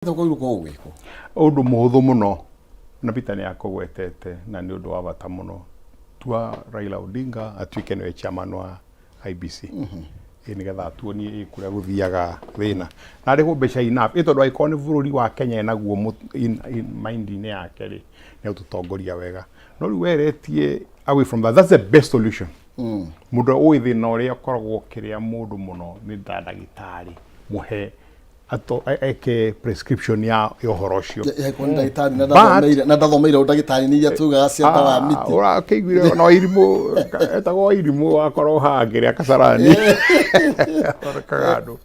Ũguo ũgwĩkwo. Ũndũ mũhũthũ mũno na Peter nĩ akũgwetete na nĩ ũndũ wa bata mũno. Tua Raila Odinga atuĩke nĩwe chairman wa IEBC. Ĩ nĩgetha atuonie ĩ kũrĩa gũthiaga thĩna. Na arĩhwo mbeca enough. Ĩ tondũ angĩkorwo nĩ bũrũri wa Kenya enaguo in mind-inĩ yake rĩ, nĩ egũtũtongoria wega. No rĩu weretie away from that, that's the best solution. Mũndũ ũĩ thĩna ũrĩa ũkoragwo ũkĩrĩa mũndũ mũno nĩ ta ndagĩtarĩ mũhe eke prescription ya ũhoro ũcio. Kwa nĩ ndagĩtarĩ na ndathomeire na ndathomeire ũndagĩtarĩ nĩ iria tugaga cia ndawa ya mĩtĩ. Ũrakĩiguire ona Wairimũ etagwo Wairimũ wakorwo haha ngĩrĩa Kasarani athondekaga andũ.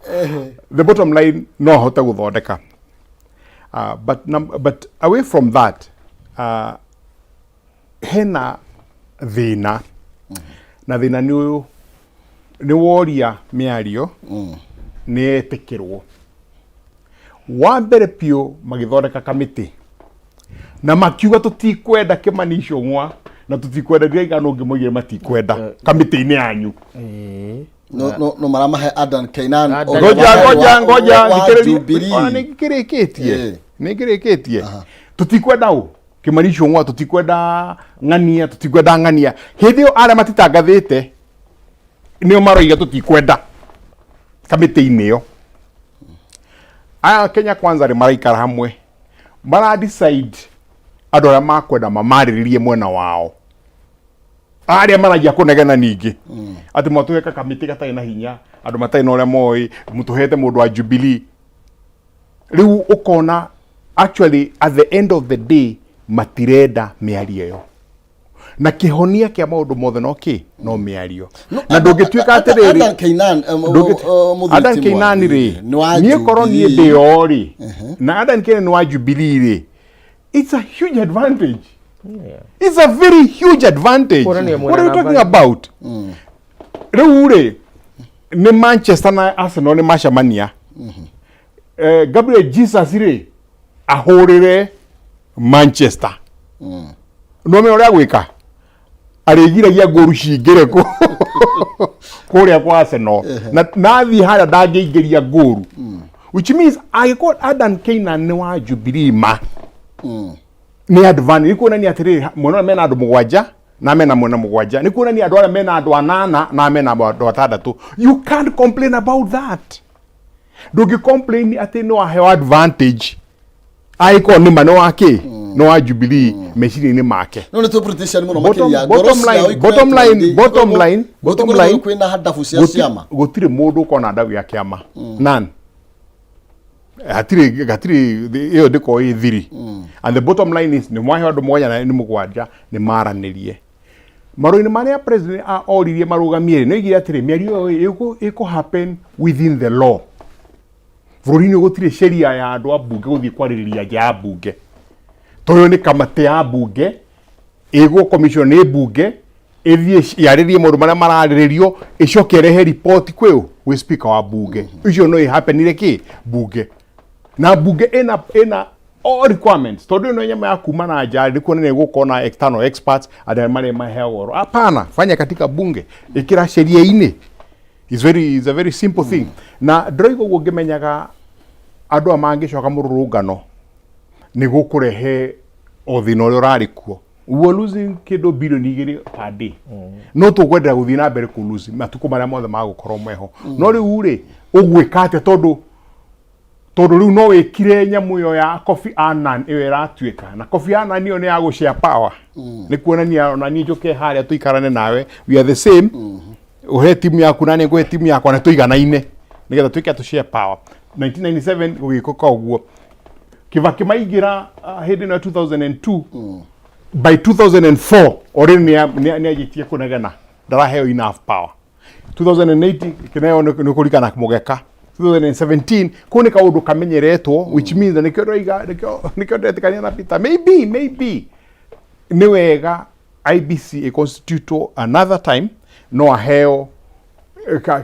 The bottom line, no ahote gũthondeka. But away from that, hena thĩna na thĩna nĩ ũyũ, nĩ woria mĩario nĩ yetĩkĩrwo. Wa mbere biũ magĩthondeka kamĩtĩ na makiuga tũtikwenda Kĩmani Ichung'wa na tũtikwenda Ndiraigana ũngĩ, moigire matikwenda kamĩtĩ-inĩ yanyu. No no no maramahe Adan Keynan. Adan Ngoja, ngoja, ngoja. Wa thikĩrĩria. Jubilee. Ona nĩ ngĩrĩkĩtie, nĩ ngĩrĩkĩtie. Tũtikwenda ũ Kĩmani Ichung'wa, tũtikwenda ng'ania, tũtikwenda ng'ania. Hĩndĩ ĩyo arĩa matitangathĩte nĩo maroiga tũtikwenda kamĩtĩ-inĩ ĩyo. Aya Kenya Kwanza rĩ, maraikara hamwe mara decide andũ arĩa makwenda mamarĩrĩrie mwena wao, arĩa maragia kũnegena ningĩ atĩ mwatũhe kamĩtĩ gatarĩ na hinya, andũ matarĩ na ũrĩa moĩ, mũtũhete mũndũ wa Jubilee. Rĩu ũkona actually at the end of the day matirenda mĩario ĩyo, na kĩhonia kĩa maũndũ mothe no kĩ no mĩario, na ndũngĩtuĩka atĩrĩrĩ Adan Keynan, mũthuri Adan ti Keynan rĩ, Mwangi, nĩ wa niĩ korwo niĩ Jubilee. ndĩo rĩ, na Adan Keynan nĩ wa Jubilee rĩ, it's a huge advantage. It's a very huge advantage. Kuonania mwena What are you talking namba. about? Rĩu rĩ, nĩ Manchester na Arsenal nĩ macemania. Gabriel Jesus rĩ, ahũrĩre Manchester. No menya ũrĩa gwĩka, arĩgiragia ngũru cingĩre kũrĩa kwa Arsenal, na nathiĩ harĩa ndangĩingĩria ngũru, which means angĩkorwo Adan Keynan nĩ wa Jubilee ma nĩ advantage. Nĩ kuonania atĩrĩrĩ, mwena ũrĩa mena andũ mũgwanja na mena mwena mũgwanja, nĩ kuonania andũ arĩa mena andũ anana na mena andũ atandatũ. You can't complain about that. Ndũngĩ complain atĩ nĩ waheo advantage angĩkorwo nĩ ma nĩ wa kĩ, nĩ wa Jubilee meciria-inĩ make. No nĩ twĩ politician mũno makĩria. Bottom line, bottom line, bottom line, bottom line, kwĩna handabu cia ciama. Gũtirĩ mũndũ ũkona ndabu ya kĩama, none, hatirĩ, hatirĩ. Ĩyo ndĩkorwo ĩ thiri. And the bottom line is nĩ mwaheo andũ mwanya na nĩ mũgwanja nĩ maranĩrie marũa-inĩ marĩa president oririe marũgamie rĩ, nĩ oigire atĩrĩ, mĩario ĩyo ĩkũ happen within the law. Bũrũri-inĩ gũtirĩ sheria ya andũ a mbunge gũthiĩ kwarĩrĩria nja ya mbunge, tondũ nĩ kamĩtĩ ya mbunge ĩgwo commission nĩ mbunge ĩthiĩ yarĩrie maũndũ marĩa mararĩrĩrio, ĩcoke ĩrehe riboti kwĩ ũ, gwĩ speaker wa mbunge. Icio no ihapenire kĩ mbunge na mbunge ĩna all requirements, tondũ ĩno nyama ya kuma na nja nĩ kuonania gũkorwo na external experts arĩa marĩa maheagwo ũhoro. Hapana, fanya katika bunge, ĩkĩra sheria-inĩ. Is a very simple thing. Na ndĩroiga ũguo ngĩmenyaga andũ aya mangĩcoka mũrũrũngano nĩ gũkũrehe o thĩna ũrĩa ũrarĩ kuo. We were losing kĩndũ bilioni 2 per day, no tũkwendera gũthiĩ na mbere kũ lose matukũ marĩa mothe magũkorwo meho. No rĩu rĩ, ũgwĩka atĩa? Tondũ rĩu no wĩkire nyamũ ĩyo ya Kofi Annan ĩyo ĩratuĩka, na Kofi Annan ĩyo nĩ ya gũ share power, nĩ kuonania ona niĩ njũke harĩa tũikarane nawe, we are the same, ũhe timu yaku na niĩ ngũhe timu yakwa na tũiganaine nĩgetha tuĩke tũ share power. 1997 gũgĩkũka ũguo, Kibaki maingĩra hĩndĩ ĩno ya 2002, by 2004 already nĩ anjĩtie kũnegena ndaraheo enough power. 2008 kĩneo nĩ kũrikana mũgeka. 2017 kũu nĩ kaũndũ kamenyeretwo, which means na nĩkĩo ndĩroiga, nĩkĩo ndĩretĩkania na Peter, maybe nĩ wega IEBC ĩconstitute another time, no aheo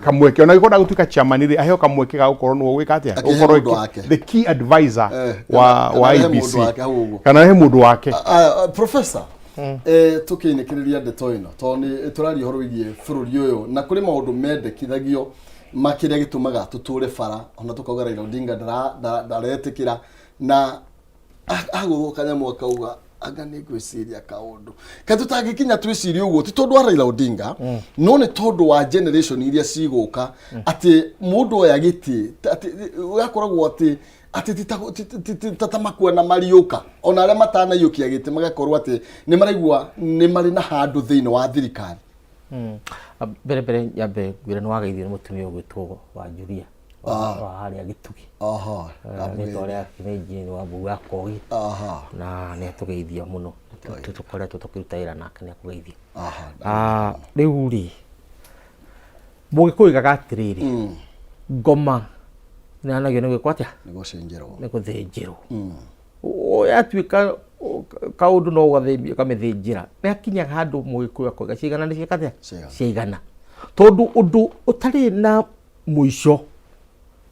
kamweke ona gĩkorwo gũtuĩka chairman rĩ, aheo kamweke ga gũkorwo nĩwe gwĩka atĩa. Akĩhe Gũkorwo mũndũ wake. the key advisor wa wa kana ahe IEBC. Mũndũ wake hau ũguo. Kana ahe mũndũ wake. Professor, tũkĩinĩkĩrĩria ndeto ĩno, tondũ nĩ tũraria ũhoro wĩgiĩ bũrũri ũyũ na kũrĩ maũndũ mendekithagio ma kĩrĩa gĩtũmaga tũtũre bara, ona tũkauga Raila Odinga ndaretĩkĩra. Na agũthwo kanyamũ akauga anga nĩ ngwĩciria kaũndũ kaĩ tũtangĩkinya twĩcirie ũguo, ti tondũ wa Raila Odinga, no nĩ tondũ wa generation iria cigũka, atĩ mũndũ oya gĩtĩ atĩ ũgakoragwo atĩ ti ta makua na mariũka, ona arĩa matanaiyũkia gĩtĩ magakorwo atĩ nĩ maraigua nĩ marĩ na handũ thĩinĩ wa thirikari. Mbere nyambe ngwĩre nĩ wageithio nĩ mũtumia ũgwĩtwo wa Julia wa harĩa Gĩtugi. Rĩtwa rĩake nĩ Jane Wambui wa Kogi. Na nĩ atũgeithia mũno, tũkoretwo tũkĩruta wĩra nake, nĩ akũgeithia. Rĩu rĩ, Mũgĩkũyũ oigaga atĩrĩrĩ, ngoma nĩyanagio nĩ gwĩkwo atĩa? Nĩ gũcenjerwo. Nĩ gũthĩnjĩrwo. Yatuĩka kaũndũ no ũgathĩnjia ũkamĩthĩnjĩra. Nĩ hakinyaga handũ Mũgĩkũyũ akoiga ciaigana nĩ cieka atĩa? Ciaigana. Ciaigana. Tondũ ũndũ ũtarĩ na mũico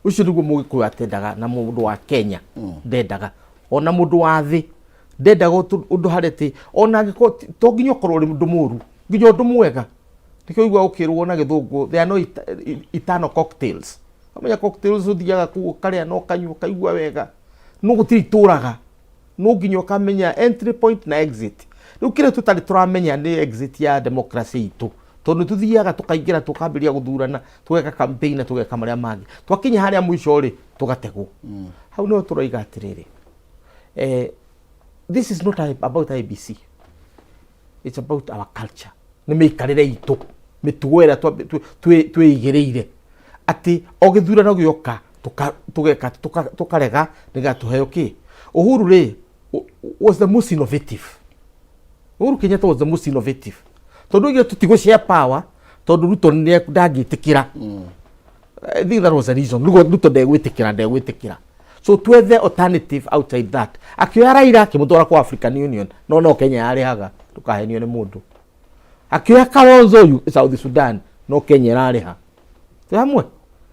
ũcio nĩguo Mũgĩkũyũ atendaga, na mũndũ wa Kenya ndendaga, ona mũndũ wa thĩ ndendaga ũndũ harĩa atĩ ona angĩkorwo to nginya ũkorwo ũrĩ ũndũ mũru, nginya ũndũ mwega. Nĩkĩo ũiguaga ũkĩrwo na Gĩthũngũ, there are no eternal cocktails. Wamenya cocktails, ũthiaga kũu ũkarĩa na ũkanyua ũkaigua wega, no gũtirĩ itũraga, no nginya ũkamenya entry point na exit. Rĩu kĩrĩa tũtarĩ tũramenya nĩ exit ya democracy itũ, tondũ tũthiaga tũkaingĩra, tũkambĩrĩria gũthurana, tũgeka campaign na tũgeka marĩa mangĩ, twakinya harĩa mũico rĩ, tũgategwo. Hau nĩho tũroiga atĩrĩrĩ, this is not about IEBC, it's about our culture, nĩ mĩikarĩre itũ, mĩtugo ĩrĩa twĩigĩrĩire atĩ o gĩthurano gĩoka tũgeka tũkarega nĩgetha tũheo kĩ. Uhuru rĩ was the most innovative. Uhuru Kenyatta was the most innovative, tondũ oigire tũtigũ share power, tondũ Ruto ndangĩtĩkĩra. I think that was a reason. Ruto ndegwĩtĩkĩra, so twethe alternative outside that. Akĩoya Raila akĩmũtwara kwa African Union, no Kenya yarĩhaga, ndũkahenio nĩ mũndũ. Akĩoya Kalonzo South Sudan, no Kenya ĩrarĩha. Twĩ hamwe.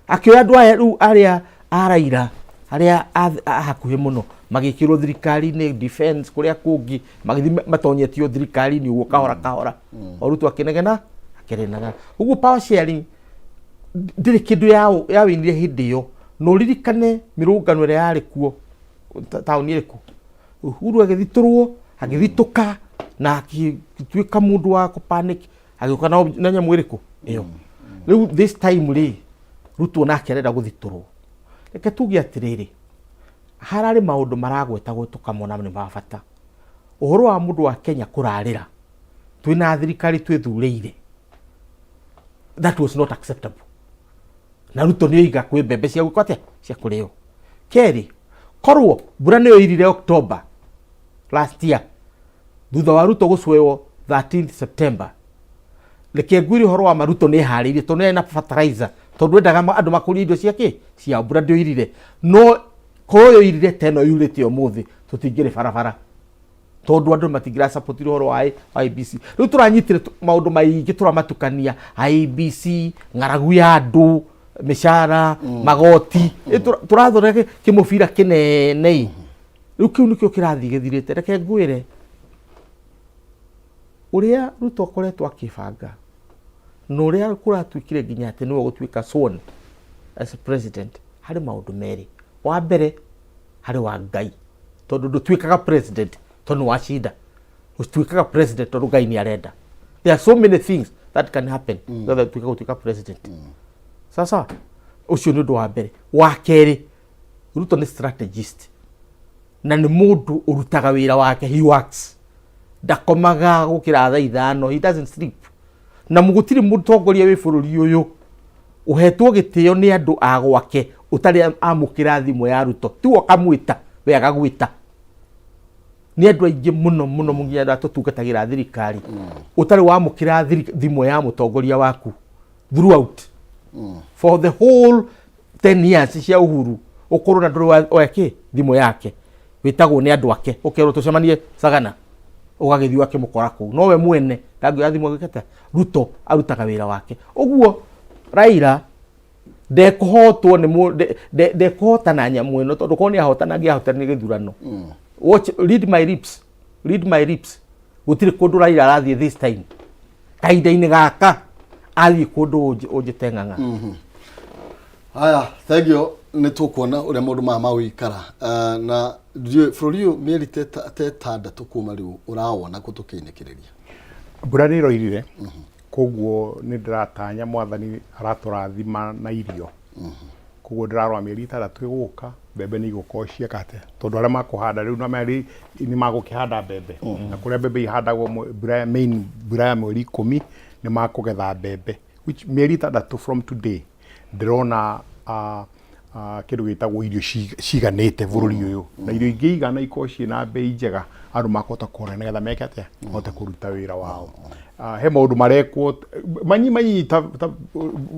Akĩoya andũ aya rĩu arĩa a Raila, arĩa a hakuhĩ mũno, magĩkĩrwo thirikari-inĩ, defense, kũrĩa kũngĩ, magĩthiĩ matonyetio thirikari-inĩ ũguo kahora kahora, o Ruto akĩnegena akĩrenaga ũguo. Power sharing ndĩrĩ kĩndũ yawinire hĩndĩ ĩyo. Na ũririkane mĩrũngano ĩrĩa yarĩ kuo taũni ĩrĩkũ, Uhuru agĩthitũrwo, agĩthitũka na agĩtuĩka mũndũ wa kũ-panic, agĩũka na nyamũ ĩrĩkũ ĩyo. Rĩu this time rĩ, Ruto nake arenda gũthitũrwo. Reke tuge atĩrĩrĩ, hararĩ maũndũ maragwetagwo tũkamona nĩ ma bata. Ũhoro wa mũndũ wa Kenya kũrarĩra twĩna thirikari twĩthurĩire, that was not acceptable. Na Ruto nĩ oiga kwĩ mbembe cia gwĩkwo atĩa, cia kũrĩo. Kerĩ, korwo mbura nĩyo irire October last year, thutha wa Ruto gũcwewo 13 September, reke ngwĩre ũhoro wa ma, Ruto nĩ eharĩirie, tondũ nĩ arĩ na fertilizer, tondũ endaga andũ makũrie indo cia kĩ ciao. Mbura ndĩoirire, no korwo yoirire ta ĩno yurĩte ũmũthĩ, tũtingĩrĩ barabara, tondũ andũ matingĩra support ũhoro wa IEBC. Rĩu tũranyitire maũndũ maingĩ, tũramatukania IEBC, ng'aragu ya andũ, mĩcara, magoti. Tũrathondeka kĩmũbira kĩnene ĩ. Rĩu kĩu nĩkĩo kĩrathiĩ gĩthirĩte. Reke ngwĩre ũrĩa Ruto akoretwo akĩbanga na ũrĩa kũratuĩkire nginya atĩ nĩwe gũtuĩka sworn as a president. Harĩ maũndũ merĩ. Wa mbere, harĩ wa Ngai, tondũ ndũtuĩkaga president tondũ wacinda, ũtuĩkaga president tondũ Ngai nĩ arenda. There are so many things that can happen nĩgetha ũtuĩke gũtuĩka president. Sasa ũcio nĩ ũndũ wa mbere. Wa kerĩ, Ruto nĩ strategist na nĩ mũndũ ũrutaga wĩra wake. He works, ndakomaga gũkĩra thaa 5. He doesn't sleep. Na gũtirĩ mũtongoria wĩ bũrũri ũyũ ũhetwo gĩtĩo nĩ andũ a gwake ũtarĩ amũkĩra thimũ ya Ruto. Tiwe ũkamwĩta, we agagwĩta. Nĩ andũ aingĩ mũno mũno nginya andũ atũtungatagĩra thirikari ũtarĩ wamũkĩra thimũ ya mũtongoria waku throughout for the whole 10 years cia Uhuru, ũkorwo na ndũrĩ wekĩ thimũ yake. Wĩtagwo nĩ andũ ake, ũkerwo tũcemanie Sagana, ũgagĩthiĩ ũgakĩmũkora kũu, no we mwene ndangĩoya thimũ agĩkĩte. Ruto arutaga wĩra wake ũguo. Raila ndekũhotwo nĩ ndekũhotana nyamũ ĩno, tondũ korwo nĩ ahotana, angĩahotana gĩthurano. Watch, read my lips, read my lips, gũtirĩ kũndũ Raila arathiĩ this time. Kahinda-inĩ gaka athiĩ kũndũ ũnjĩte ng'ang'a. Haya, thank you. Nĩ tũkuona ũrĩa maũndũ maya magũikara. Na ndiũĩ bũrũri ũyũ mĩeri ta 6 kuma rĩu ũrawona kũ tũkĩinĩkĩrĩria? Mbura nĩ ĩroirire, koguo nĩ ndĩratanya mwathani aratũrathima na irio. Koguo ndĩrarora mĩeri 6 ĩgũka, mbembe nĩ igũkorwo cieka atĩa, tondũ arĩa makũhanda rĩu no meri nĩ magũkĩhanda mbembe. Na kũrĩa mbembe ihandagwo mbura ya main, mbura ya mweri 10 nĩ makũgetha mbembe. Which mĩeri 6 from today ndĩrona kĩndũ gĩtagwo irio ciganĩte bũrũri ũyũ, na irio ingĩ igana ikorwo ciĩna mbei njega, andũ makũhota kũgũra nĩgetha meke atĩa, mahote kũruta wĩra wao. He maũndũ marekwo manyi manyi ta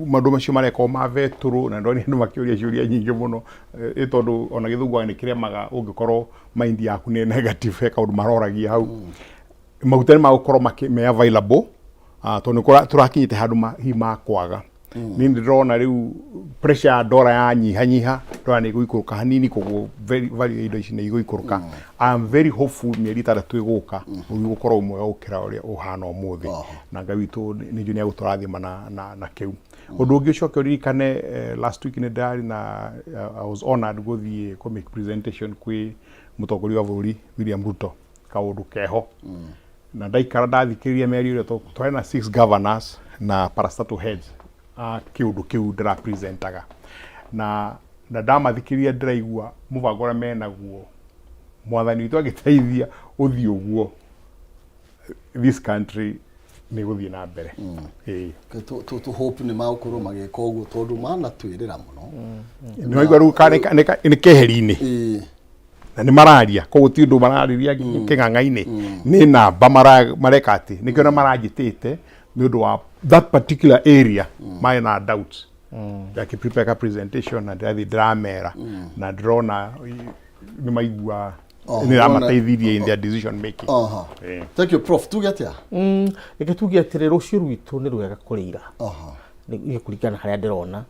maũndũ macio marekwo ma betũrũ, na ndonire andũ makĩũria ciũria nyingĩ mũno, ĩ tondũ ona gĩthũngũ nĩ kĩremaga ũngĩkorwo mind yaku nĩ negative, he kaũndũ maroragia hau. Maguta nĩ magũkorwo me available, tondũ nĩ tũrakinyĩte handũ hihi ma kwaga. Niĩ nĩ ndĩrona rĩu pressure ya ndora yanyihanyiha, ndora nĩ ĩgũikũrũka hanini, koguo value ya indo ici nĩ igũikũrũka. I am very hopeful mĩeri 6 ĩgũka ũyũ ũgũkorwo mwega gũkĩra ũrĩa ũhana ũmũthĩ, na Ngai witũ nĩ njũĩ nĩ egũtũrathima na kĩu. Ũndũ ũngĩ ũcoke ũririkane, last week nĩ ndĩrarĩ na I was honored gũthiĩ kũ make presentation kwĩ mũtongoria wa bũrũri William Ruto, kaũndũ keho, na ndaikara ndathikĩrĩria mĩario ĩrĩa twarĩ na six governors na parastatal heads a kĩũndũ kĩu ndĩrapresentaga, na ndamathikĩrĩria ndĩraigua mũbango ũrĩa menaguo, mwathani witũ agĩteithia ũthiĩ ũguo, this country nĩ gũthiĩ na mbere. Ĩĩ. Tũ hope nĩ magũkorwo magĩka ũguo tondũ manatwĩrĩra mũno. Nĩ waigua rĩu nĩ keheri-inĩ na nĩ mararia, koguo ti ũndũ mararĩria kĩng'ang'a-inĩ, nĩ namba mareka atĩ nĩkĩo na maranjĩtĩte nĩ ũndũ wa that particular area marĩ na doubts. Ndakĩ prepare ka presentation na ndĩrathiĩ ndĩramera na ndĩrona nĩ maigua nĩ ramateithirie in their decision making. Thank you, Prof. Tuge atĩa? Reke tuge atĩrĩ, rũciũ rwitũ nĩ rwega kũrĩ ira. Nĩ kũringana na harĩa ndĩrona,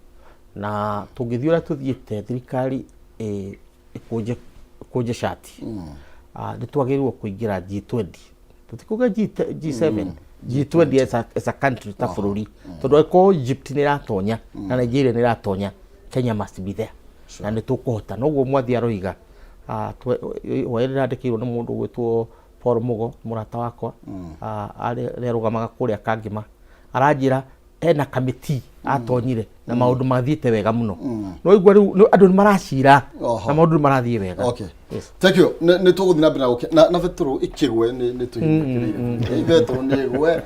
na tũngĩthiĩ ũrĩa tũthiĩte, thirikari ĩkũnje cati, nĩ twagĩrĩirwo kũingĩra G20, tũtikuga G7, G20 as a country, ta bũrũri, tondũ angĩkorwo Egypt nĩ ĩratonya na Nigeria nĩ ĩratonya, Kenya must be there, na nĩ tũkũhota. Noguo mwathi aroiga, hwaĩ ndĩrandĩkĩirwo nĩ mũndũ ũgwĩtwo Paul Mugo, mũrata wakwa, arĩa arũgamaga kũrĩa Kangĩma, aranjĩra ena kamĩti atonyire na maũndũ mathiĩte wega mũno. No igua rĩu andũ nĩ maracira na maũndũ nĩ marathiĩ wega. Okay. Thank you. Nĩ tũgũthiĩ na mbere na gũkĩ na betũrũ ĩkĩgwe, nĩ tũhinũkĩrĩire betũrũ nĩ ĩgwe.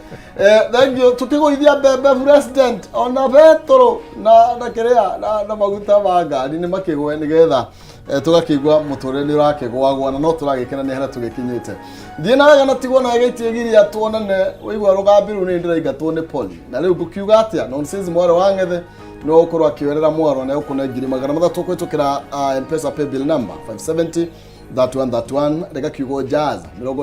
Thank you. Tũkĩgũithia mbembe, president, ona betũrũ na kĩrĩa na maguta ma ngari nĩ makĩgwe, nĩgetha tũgakĩigua mũtũrĩre nĩ ũrakĩgwagwa, na no tũragĩkena nĩ harĩa tũgĩkinyĩte. Thiĩ na wega na tigwo na gĩtiĩgiria, tuonane. Wĩigua rũgambi rũu nĩ ndĩraingatwo nĩ poli na rĩu ngũkiuga atĩa? Nonsense. Mwarĩ wa ng'ethe nĩ ũgũkorwo akĩoerera mwaro na ũkũne 300,000 kũhĩtũkĩra M-Pesa paybill number 570 3131, rĩgakiugo jazz mĩrongo.